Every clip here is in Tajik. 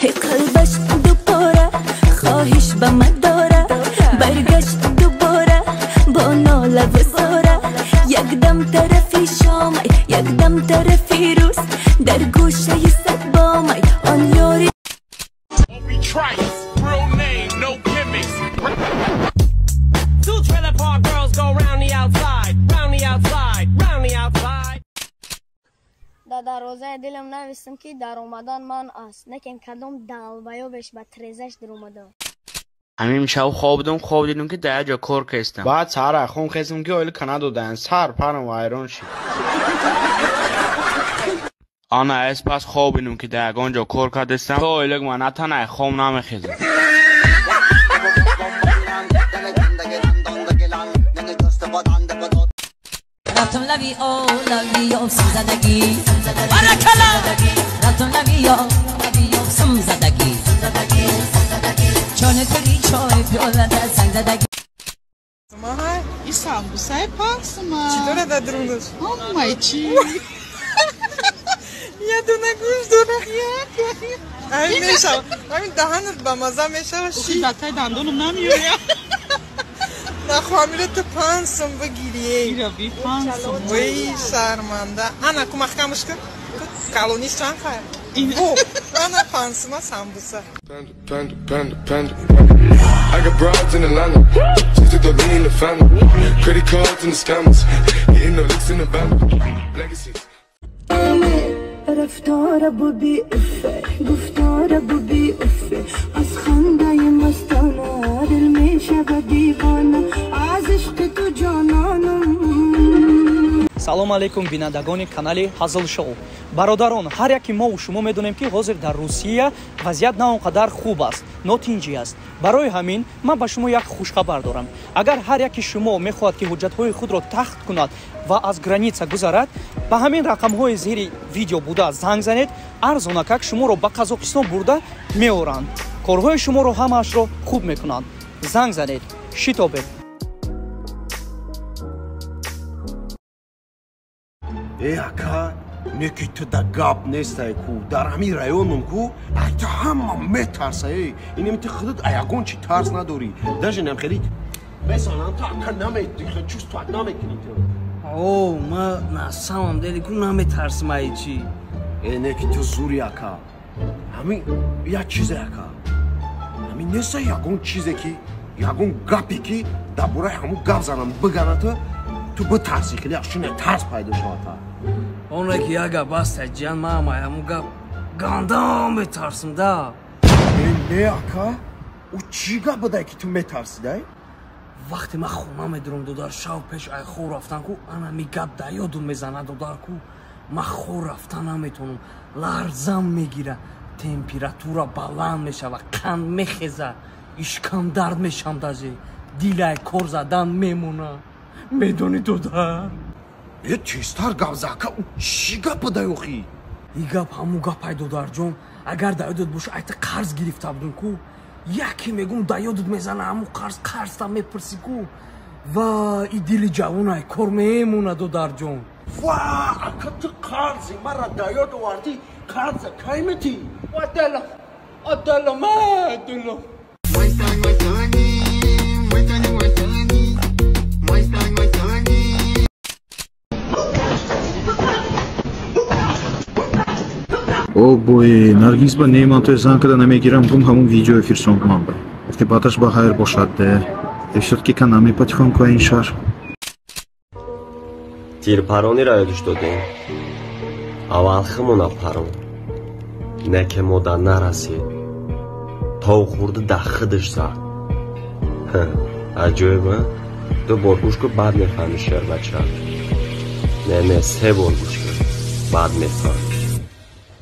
قلبش دوباره خواهش به من داره برگشت دوباره با ناله و زاره یک دم طرفی شام یک دم طرفی روز در گوشه صد بام آن یاری. Two trailer park girls go round the outside, round the outside, round the outside. در دروازه دلم نویستم که در اومدن من است نکن کدام دلبیابش به ترزش در اومدن. همین شب خواب بودم خواب دیدم که در جا کار کردم. بعد سر خون خستم که oil کانادا دادن سر پرم وایرون شد. آنا از پس خواب دیدم که در آنجا کار کردم تا oil من نتنه خواب نمیخیزم. رفتم لبی او لبی او سمزدگی برکلا رفتم لبی او لبی او سمزدگی چون کری چای پیاله در سنگ زدگی. И самбуса и пансума. Чӣ дорад дар дурунаш? Ҳамаи чӣ. Я дуна гӯш дора. Ҳамин мешава. Ҳамин даҳанат ба маза мешава. Ши датай дандонам намеояд. Нахоҳам ира ту пансум бигирӣ. Ира би пансум. Вой шарманда. Ана ку маҳкамаш кун. Калониш чанд хайр? Ана пансума самбуса. Panda, panda, panda, panda. I got broads in Atlanta. Just took the lean in the family. Credit cards and the scammers. Hitting the licks in the van. Legacies. رفتار بی افه گفتار بی افه از خنده مستانه دل میشه به دیوانه از عشق تو جانانم. Салом алейкум бинандагони канали Ҳазл Шоу. Бародарон, ҳар яки мо шумо медонем ки ҳозир дар Русия вазъият на он қадар хуб аст, нотинҷӣ аст. Барои ҳамин ман ба шумо як хушхабар дорам. Агар ҳар яки шумо мехоҳад ки ҳуҷҷатҳои худро тахт кунад ва аз граница гузарад, ба ҳамин рақамҳои зери видео буда занг занед, арзонакак шуморо ба Қазоқистон бурда меоранд. Корҳои шуморо ҳамаашро хуб мекунанд. Занг занед, шитобед. Э ака, не ки ту да гап нестай ку, дар ҳамин районом ку, ай ту ҳама метарса, э. Инем ту худат ягон чи тарс надорӣ. Даже нам хеле месалан ту ака наметихе, чувствовать намекунӣ ту. О, ма на самом деле ку наметарсам ай чи. Э, не ки ту зури ака. Ҳамин як чизе ака. Ҳамин неста ягон чизе ки, ягон гапе ки дар бораи ҳамун гап занам бигана ту битарсӣ, хеле ашуне тарс пайдо шавад. Оне ки як гап аст, ҷан, ман ҳамун гап гандам метарсам да. Не ака, ӯ чӣ гап будай ки ту метарсӣ дай? Вақте ман хона медурам додар, шав пеш ай хор рафтан ку, анами гап да ёдум мезана додар ку, ман хор рафтан наметонам, ларзам мегира, температура баланд мешава, қанд мехеза, ишкам дард мешам даже, дилай кор задан мемона. Медонӣ додар? Э, тезтар гап за ака, ӯ чӣ гап будай охи? И гап ҳамун гапай додарҷон, агар да ёдат боша айта қарз гирифта будум ку, яке мегум да ёдат мезана ҳамун қарз, қарзта мепурсӣ ку, ва и дили ҷавонай кор мемона додарҷон. Ва ака, ту қарзи мара да ёд овардӣ, қарза кай метӣ? Ва дала, адала ма дала. О бой, Наргиз ба не, ман тои занг када намегирам, гум ҳамун видеои фирсонд ман ба. Оқибаташ ба хайр бошад де. Э всё-таки ка намепатихон ку ин шаҳр. Тирпарониро ёдиш додем. Аввал химона парон. Не ки мода нарасид. Тов хӯрда да хидиш зад. Аҷоиб, а? Ду бор гӯш кун, баъд мефаҳмӣ шербача. Не, не, се бор гӯш кун, баъд мефаҳмӣ.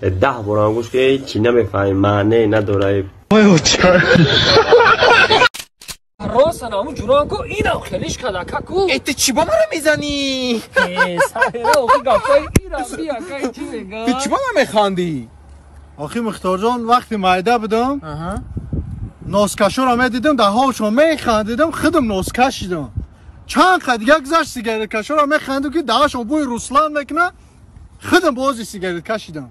10 борам гӯш кун, ҳеҷ чӣ намефаҳмӣ, маъне надора. Росан ҳамун ҷурон ку, инам хелиш када ку. Э, ту чӣ ба мара мезанӣ? Э, саҳира, охи гапҳои ирам бия, кай чӣ мегӯ? Ту чӣ ба ман механдӣ? Охи Мухторҷон, вақти майда будам, носкашоро медидам, дар ҳолшон механдидам, худам носкаш шидам. Чанд қад дига гузашт, сигареткашоро механдидам, ки даҳашон бӯи Руслан мекунад, худам бози сигарет кашидам.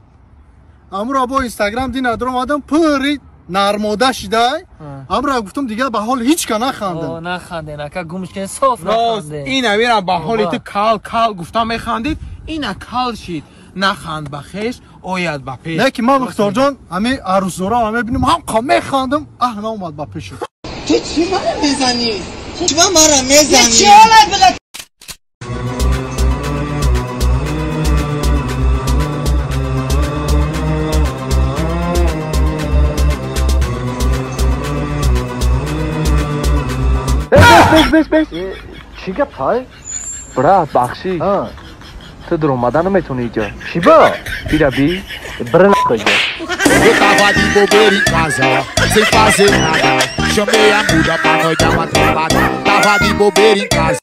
Амура бо Инстаграм дина даромадам, пури нармода шидай. Амура гуфтам дига ба ҳол ҳеч ка нахандам. О, наханден, ака, гумш кен, соф наханден. Ин амира ба ҳоли ту кал кал гуфта механдид, ина кал шид. Наханд ба хеш, ояд ба пеш. Не ки ман Мухторҷон, ҳами арӯсдора мебинам, ҳам қа механдам, аҳ наомад ба пешам. Ту чӣ мара мезанӣ? Чӣ мара мезанӣ? Чӣ ҳолат била? Беш, беш, беш. Чӣ гап тай? Брат, бахшиш. Ту даромада наметавонӣ иҷо. Чӣ ба? Бира би, бира нахоҷа. Eu tava de bobeira em casa, sem fazer nada. Chamei a muda pra nós dar uma trombada. Tava de bobeira em casa.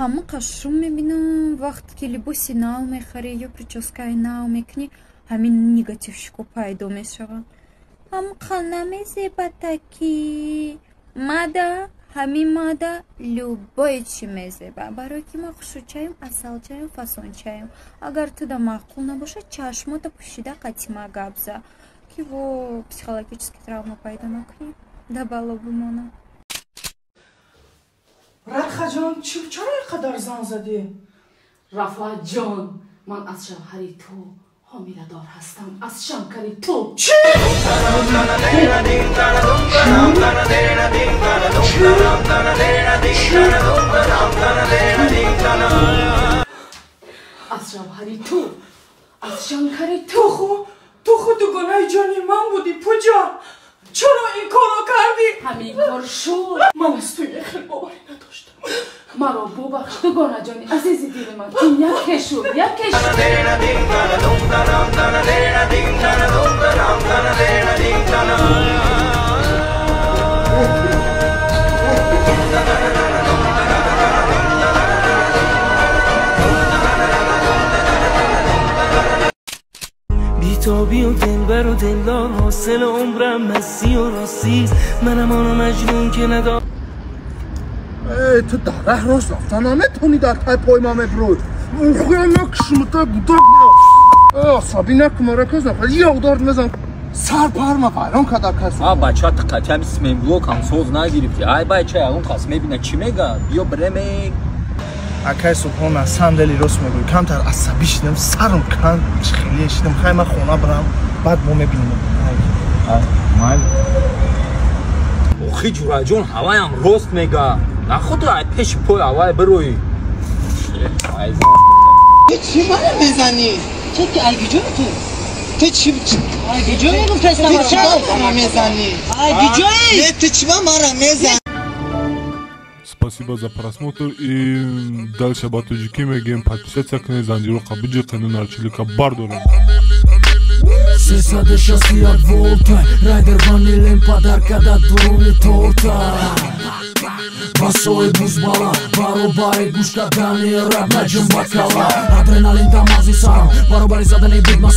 Ҳамон қашрум мебинам, вақте ки либоси нав мехарӣ ё прическаи нав мекунӣ, ҳамин негативщико пайдо мешаванд. Ҳамқа намезебатаки мада, ҳамин мада любое чӣ мезеба, барое ки ма хушрӯчаем, асалчаем, фасончаем. Агар туда маъқул набошад, чашмота пӯшида қатима гап за, ки во психологически травма пайдо накунӣ, да бало бимонам. Радхаҷон, чаро ин қадар зан задӣ? Рафоатҷон, ман аз шавҳари ту ҳомиладор ҳастам, аз шамкари ту. Чӣ? Аз шавҳари ту, аз шамкари ту. Ту худ дугонаи ҷони ман будӣ, Пуҷа. Чаро ин корро кардӣ? Ҳамин кор шуд. Ман аз ту як хел боварӣ надоштам. Маро бубахш, дугонаҷони азизи дили ман. Ин яке шуд, яке шуд. بیتابی و دلبر و دلدار، حاصل عمرم مسی و راستیست. منم آن مجنون که ندار. эй, ту дар раҳ рост рафта наметавонӣ, дар тай пой ма мебурӯй. Накшмта гудак асабӣ накун, мараказ нафар як дард мезан, сар парма вайрон када кас. А бача, ту қатъи ҳами сменблок ҳам соз нагирифтӣ. Ай бача, ягон кас мебина, чӣ мега? Биё бремек. Акай Субҳон, на самом деле рост мегӯӣ, камтар асабӣ шидам, сарам кан хеле шидам. Хай, ман хона бирам, баъд мо мебинем. Охи, ҷураҷон, ҳаваям рост мега. Нахуд ай пеши пой ҳавай бироӣ. Ту чӣ мара мезанӣ? Ту ки айгиҷои ту? Ту чӣ айгиҷои гуфтастам? Ту чӣ мара мезанӣ? Айгиҷои? Не, ту чӣ мара мезанӣ? Спасибо за просмотр и дальше ба тоҷикӣ мегӯем: подписаться кунед, занҷироқа биҷиқену нарчилика бардорем. 361 волта, райдер ванилем падарка да дуруни торта. Басои бузбала, баробари гӯш кардани раб наҷум ба кала. Адреналин дар мағзи сарам, баробари задани бигмас.